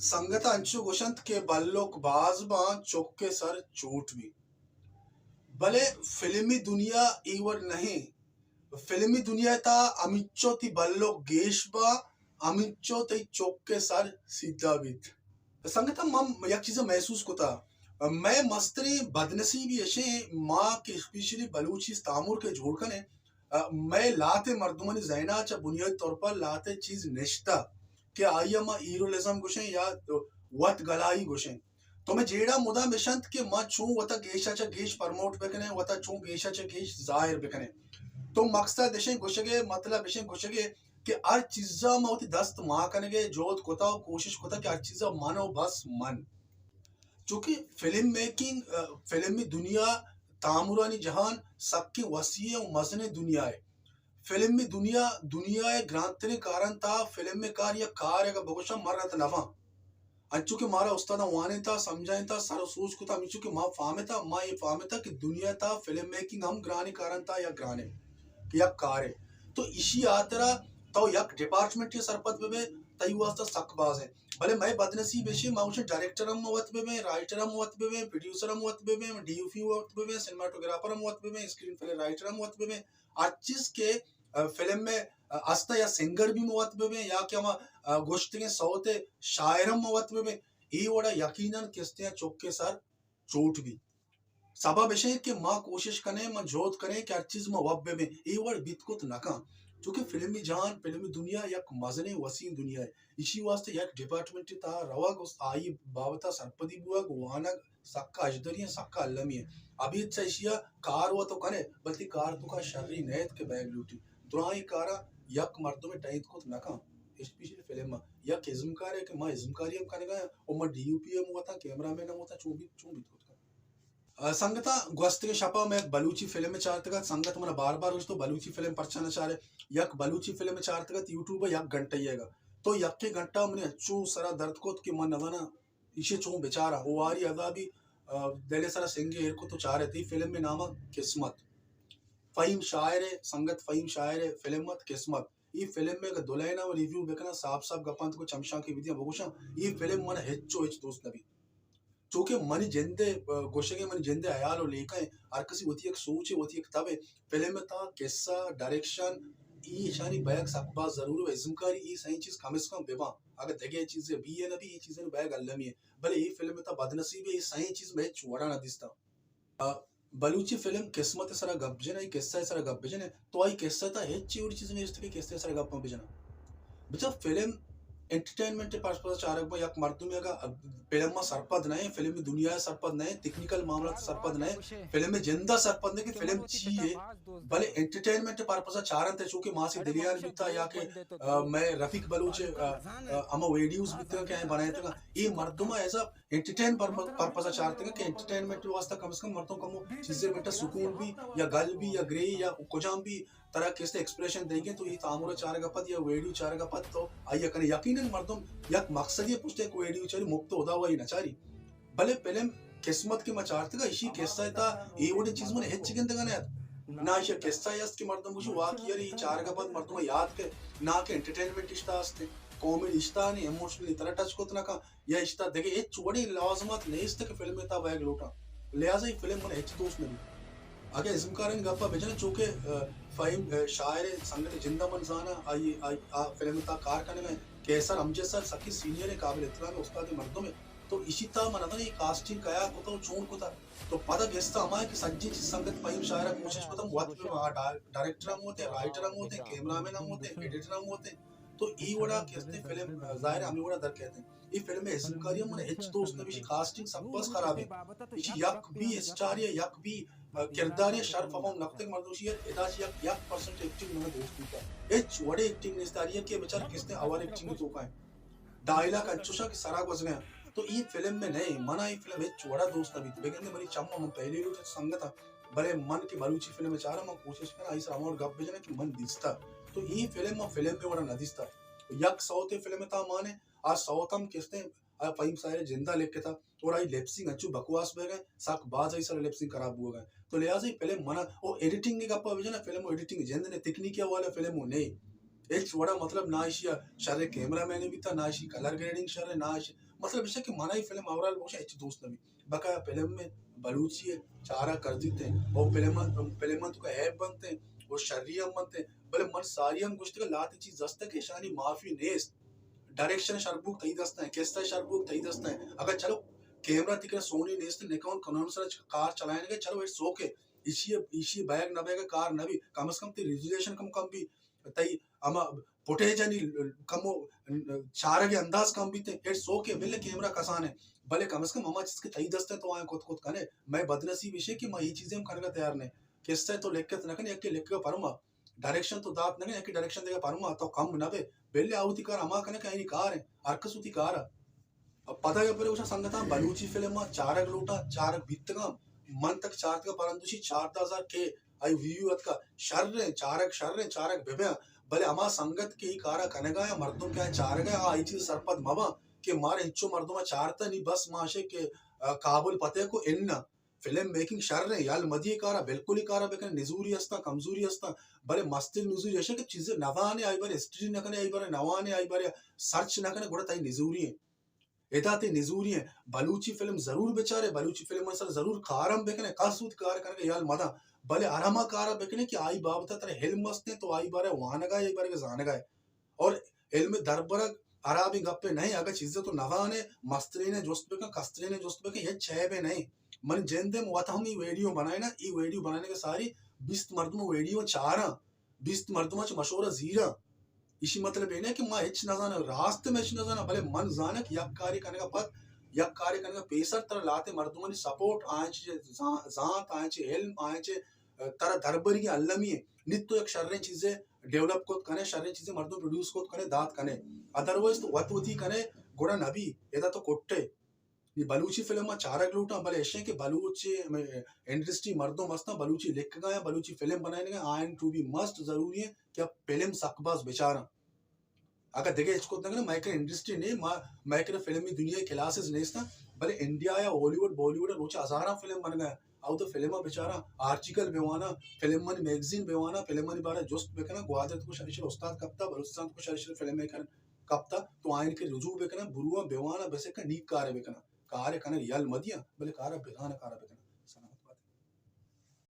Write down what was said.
سنگت انچو گوشنت کہ بلک باز باں، چک ءِ سر چوٹ بی۔ بلے فلمی دنیا اے وڑ نہ ایں۔ فلمی دنیا ءِ تہا ہمینچو تئی بلک گیش باں، ہمینچو تئی چک ءِ سر سیدھا بیت۔ سنگتاں، من یک چیزے محسوس کتا۔ مئے مستریں بدنصیبی اشیں، ما کہ اسپیشلی بلوچی تامر کہ جوڑ کنیں، مئے لہتے مردمانی ذہنا چہ بنیادی طور پر لہتے چیز نشتہ کہ آئی ءَ ما ہیروازم گوشیں یا وت گلائی گوشیں۔ تو مئے جیڑہ مدام اش انت کہ ما چون وتا گیشا چہ گیش پروموٹ بکنیں، وتا چون گیشا چہ گیش ظاہر بکنیں۔ تو مقصد اشیں، گوشگے مطلب اشیں، گوشگے کہ ہر چیزا ما وتی دست ما کنگے جہد کتا و کوشش کتا کہ ہر چیزا من و بس من۔ چونکہ فلم میکنگ، آ، فلمی دنیا، تامرانی جہان سکیں وسیع و مزنیں دنیا ہے۔ فلمی دنیا، دنیا ءِ گرانتریں کارانی تہا فلم ءِ کار یک کارے، اگاں بگوشاں، من رد نہ باں۔ انچو کہ مارا استاداں وانینتا، سمجھائینتا، سر و سوج کتا، ہمینچو کہ ما فہمتا، ما اے فہمتا کہ دنیا ءِ تہا فلم میکنگ ہم گرانیں کارانی تہا یک گرانیں کہ یک کارے۔ تو ایشی ہاترا تو یک ڈپارٹمنٹے سرپد بہ بئے، تئی واسطہ سک باز ہے۔ بلے مئے بدنصیب ایشی، ما گوشیں ڈائریکٹر ہم وت بہ بئیں، رائٹر ہم وت بہ بئیں، پروڈیوسر ہم وت بہ بئیں، ڈی او پی وت بہ بئیں، سینماٹوگرافر ہم وت بہ بئیں، اسکرین پلے رائٹر ہم وت بہ بئیں، ہر چیز کہ، آ، فلم ءِ، آ، است یا سنگر بھی ما وت بہ بئیں، یا کہ ہما، آ، گوشتگیں صوت ءِ شاعر ہم ما وت بہ بئیں، اے وڑا یقیناً کستیں چک ءِ سر چوٹ بیت۔ سبب اش انت کہ ما کوشش کنیں، ما جہد کنیں کہ ہر چیز ما وت بہ بیں، اے وڑ بیت کت نہ کن۔ چونکہ فلمی جہان، فلمی دنیا یک مزنیں وسیع دنیا ہے۔ ایشی واسطہ یک ڈپارٹمنٹ تہا روگ و آئی بابت سرپدی بوگ، وانگ سکا اجدری ہیں، سکا المی ہیں۔ ابھی چہ ایشیا کار و تو کنے، بلکہ کار تو کا شری نیت کہ بیگ لوٹی۔ درائیں کارا یک مردم ٹائیت کت نہ کن، اسپیشلی فلم ءَ۔ یک ازمکار ہے کہ ما ازمکاری ہم کنگا ہیں، اور ما ڈی او پی ہم ہوتا، کیمرہ مین ہم ہوتا، چون بیت، چون بیت کت کن۔ آ، سنگتاں، گوستگیں شپا مئے یک بلوچی فلم چارتگ ات۔ سنگت منا بار بار گوشت تو بلوچی فلم پرچا نہ چارے؟ یک بلوچی فلم چارتگ ات یوٹیوب ءَ یک گھنٹہ ئیگ ءَ۔ تو یکے گھنٹہ منی انچو سرا درد کت کہ من نزاناں ایشی چون بچاراں۔ او واری عذابی، آ، دل سرا سنگے ایر کت تو چارے۔ تی فلم ءِ نام قسمت۔ فہیم شاعر ءِ، سنگت فہیم شاعر ءِ فلم ات قسمت۔ ای فلم ءِ اگہ دو لائن ءَ ریویو بکناں، صاف صاف گپاں تو چمشانکے بدیاں بگوشاں، ای فلم من ہچ و ہچ دوست نہ بیت۔ چونکہ منی جند ءِ، آ، گوشگ ءِ منی جند ءِ حیال و لیکہ ءِ، ہر کسی وتی یک سوچ ءِ، وتی یک تب ءِ۔ فلم ءِ تہا قصہ، ڈائریکشن، ای ایشانی بیگ سک باز ضروری و ازمکاری ای سئیں چیز کم از کم بباں۔ اگہ دگہ چیزے بی ءَ نہ بی، ای چیزانی بیگ المی ءَ۔ بلے ای فلم ءِ تہا بدنصیبی ای سئیں چیز مئے ہچ وڑا نہ دیستاں۔ آ، بلوچی فلم قسمت ءِ سرا گپ جن، ای قصہ ءِ سرا گپ بجن، تو آئی قصہ ءِ تہا ہچ وڑی چیز نیست کہ قصہ ءِ سرا گپاں بجن۔ بچار فلم انٹرٹینمنٹ ءِ پرپز ءَ چارگ بہ، یک مردمے اگاں فلم ءَ سرپد نہ ایں، فلم ءِ دنیا ءَ سرپد نہ ایں، تکنیکل معاملات ءَ سرپد نہ ایں، فلم ءِ جند ءَ سرپد نہ ایں کہ فلم چی اے، بلے انٹرٹینمنٹ ءِ پرپز ءَ چارنت، چونکہ ماسی دلیان بیتا یا کہ، آ، مئے رفیق بلوچ ءِ، آ، آ، ہما ویڈیوز بیتگ کہ بنائیتگ، اے مردم ءَ ایز ا انٹرٹین پر-، پرپز ءَ چارتگ کہ انٹرٹینمنٹ ءِ واسطہ کم از کم مردم کمو چیزے منٹا سکون بی یا گل بی یا گرے یا کجام بی، ترا کسے ایکسپریشن دئیگے تو ای تامر چارگ ءَ پد یا ویڈیو چارگ ءَ پد تو آئی ءَ کنے۔ یقیناً مردم یک مقصدی پشت یک ویڈیو چاری، مفت ہدا وئی نہ چاری۔ بلے فلم قسمت کہ ما چارتگا، ایشی قصہ ءِ تہا اے وڑیں چیز من ہچ گندگا نہ ات۔ نہ ایشی قصہ است کہ مردم گوشی واقعی ای چارگ ءَ پد مردم یاد کے، نہ کہ انٹرٹینمنٹ اشتا است، کامیڈی اشتا نے، ایموشنلی ترا ٹچ کت نہ کن۔ یا اشتا دگہ ہچ وڑیں لوازمات نیست کہ فلم ءِ تہا بیگ لوٹاں، لہذا اے فلم من ہچ دوست نہ بیت۔ اگہ ازمکارانی گپا بجناں، چونکہ، آ، فہیم، آ، شاعر ءِ سنگت ءِ جندا من زاناں، آئی، آئی، آ فلم ءِ تہا کار کنگ ءَ کیسر امجد سر سکی سینئر ءِ قابل احترام استاد مردم ءِ، تو ایشی تہا من نزاناں اے کاسٹنگ کیا کتا و چون کتا۔ تو پدا گستا ہما کہ سجی چیز سنگت فہیم شاعر ءَ کوشش کتا وت بہ، آ ڈا-، ڈائریکٹر ہم ہوتے، رائٹر ہم ہوتے، کیمرہ مین ہم ہوتے، ایڈیٹر ہم ہوتے۔ تو ای وڑا کہ استیں فلم، آ، ظاہر ہے ہمیں وڑا در کہتے ہیں۔ ای فلم ءِ ازمکاری ہم من ہچ دوست نہ بیت، ایشی کاسٹنگ سک باز خراب ہے۔ ایشی یک بھی اسٹار یا یک بھی، آ، کردار یا شر پرفارم نہ کتگ، مردم ایشی ادا چہ یک، یک پرسنٹ ایکٹنگ من دوست بیتا۔ ہچ وڑے ایکٹنگ نیست، آئی کہ بچار کہ استیں اوور ایکٹنگ توکا ہے۔ ڈائیلاگ انچوشا کہ سرا گوزگا۔ تو ای فلم میں نہیں، منا ای فلم ہچ وڑا دوست نہ بیت۔ بگندے منی چم من پہلے لوٹ سنگتا، بلے من کہ بلوچی فلم چارا من کوشش کنا، آئی سر ہموڑ گپ بجنا کہ من دیستا۔ تو ای فلم من فلم میں وڑا نہ دیستا۔ یک ساؤتھ فلم تا مانے، آ ساؤتھ ہم کستے، آ فہیم شاعر ءِ جندا لکھتا، اور آئی لپسنگ انچو بکواس بیگا، سک باز آئی سر لپسنگ خراب بوگا۔ تو لہذا اے فلم منا، او ایڈیٹنگ ءِ گپا بجنا، فلم و ایڈیٹنگ جند نے، تکنیکی حوالہ فلم و نہیں۔ ہچ وڑا مطلب نہ ایشی شر کیمرہ مین بیتا، نہ ایشی کلر گریڈنگ شر، نہ ایشی مطلب ایش کہ منا اے فلم اوورال بگوش ہچ دوست نہ بی۔ بقایا فلم میں بلوچی ہے، چارا کر دیتے ہیں، اور فلم، فلم تو کا عیب بنتے ہیں، اور شری ہم بنتے ہیں۔ بلے من ساری ہم گوشت کہ لاتے چیز دست ہے کہ شانی معافی نیست۔ ڈائریکشن شربوک تئی دست ہیں، قصہ شربوک تئی دست ہیں۔ اگر چلو کیمرہ تکر سونی نیست، نکون کنون سر کار چلائیں گے، چلو اٹس اوکے۔ ایشی، ایشی بیگ نہ بیگ کار نہ بی، کم از کم تی ریزولیشن کم کم بی، تئی اما فوٹیج انی کمو چارگ انداز کم بیت، اٹس اوکے، بلے کیمرہ کسان ہے، بلے کم از کم اما چیز کہ تئی دست ہے تو آئیں کت کت کنے۔ میں بدنصیب ایشے کہ ما یہ چیزیں ہم کنگا تیار نہیں۔ قصہ تو لکھت نہ کنے، یکی لکھگا پرما، ڈائریکشن تو دات نہ کنے، یکی ڈائریکشن دیگا پرما تو کم نہ بے، بلے آوتی کار اما کنے کہ اینی کار ہے، ہر کس وتی کار ہے۔ پدا یا پرے گوشاں سنگتاں، بلوچی فلم ء چارگ لوٹاں، چارگ بیتگاں، من تک چارتگاں، پرندوشی چاردہ ہزار کے آئی ویو اتکا۔ شریں چارگ، شریں چارگ بہ بیاں، بلے ہما سنگت کہ ای کارا کنگا یا مردم کہ آ چارگا، آ ای چیز سرپد مباں کہ مارا انچو مردم چارتا نی بس ماشے کہ، آ، کابل پتے کو اناں۔ فلم میکنگ شریں، یل مدی کارا، بالکل ای کارا بکن، نزوری ہستاں، کمزوری ہستاں، بلے مستر نزوری ایشے کہ چیزے نوانے آئی بارے ہسٹری نہ کنے، آئی بارے نوانے آئی بارے سرچ نہ کنے، گڑا تئی نزوری ہیں۔ ادا تئی نزوری ہیں۔ بلوچی فلم ضرور بچارے، بلوچی فلم سر ضرور کارم بکنے، کس وت کار کنگا یل مداں، بلے ہر ہما کارا بکنے کہ آئی بابت ترا علم است ہیں، تو آئی بارے وانگا، آئی بارے زانگا ہے۔ اور علم دربرگ ہرابیں گپے نہیں، اگر چیزے تو نوانے، مسترینے جست بکن، کسترینے جست بکن، یہ چیبے نہیں۔ من جندے وت ہم ای ویڈیو بنائے نا، ای ویڈیو بنانے کے ساری بیست مردم ویڈیو چاراں، بیست مردم چ مشورہ زیراں۔ ایشی مطلب اے نہ کہ ما ہچ نہ زاناں، راست میں ہچ نہ زاناں، بلے من زاناں کہ یک کاری کنگا پد، یک کاری کنگا پیسر ترا لاتے مردمانی سپورٹ آنچ زان-، زانت، آنچ علم، آنچ ترا دربری المی ہے۔ نی تو یک شریں چیزے ڈیولپ کت کنے، شریں چیزے مردم پروڈیوس کت کنے، دات کنے۔ ادروائز تو وت وتی کنے، گڑا نبی، ادا تو کٹے۔ نی بلوچی فلم ما چارگ لوٹاں، بلے ایشیں کہ بلوچی انڈسٹری مردم ہستاں، بلوچی لکھگا ہیں، بلوچی فلم بنائینگا ہیں، آئین ٹو بی مسٹ ضروری ہیں کہ اب فلم سک باز بچاراں۔ اگاں دگہ ہچ کت نہ کناں، مئے کرا انڈسٹری نے، ما، مئے کرا فلمی دنیا کلاسز نیستاں، بلے انڈیا یا ہالی ووڈ، بالی ووڈ روچ ہزاراں فلم بنگا ہیں۔ او تو فلم بچاراں، آرٹیکل بوانا، فلمانی میگزین بوانا، فلمانی بارے جست بکنا، گوادر تو شریش استاد کپتا، بلوچستان تو شریش فلم میکر کپتا، تو آئین کے رجوع بکنا، بروا بوانا، بس ایک نیک کارے بکنا۔ کارے کنگ یل مدیاں، بلے کارا بزان کارا بکن۔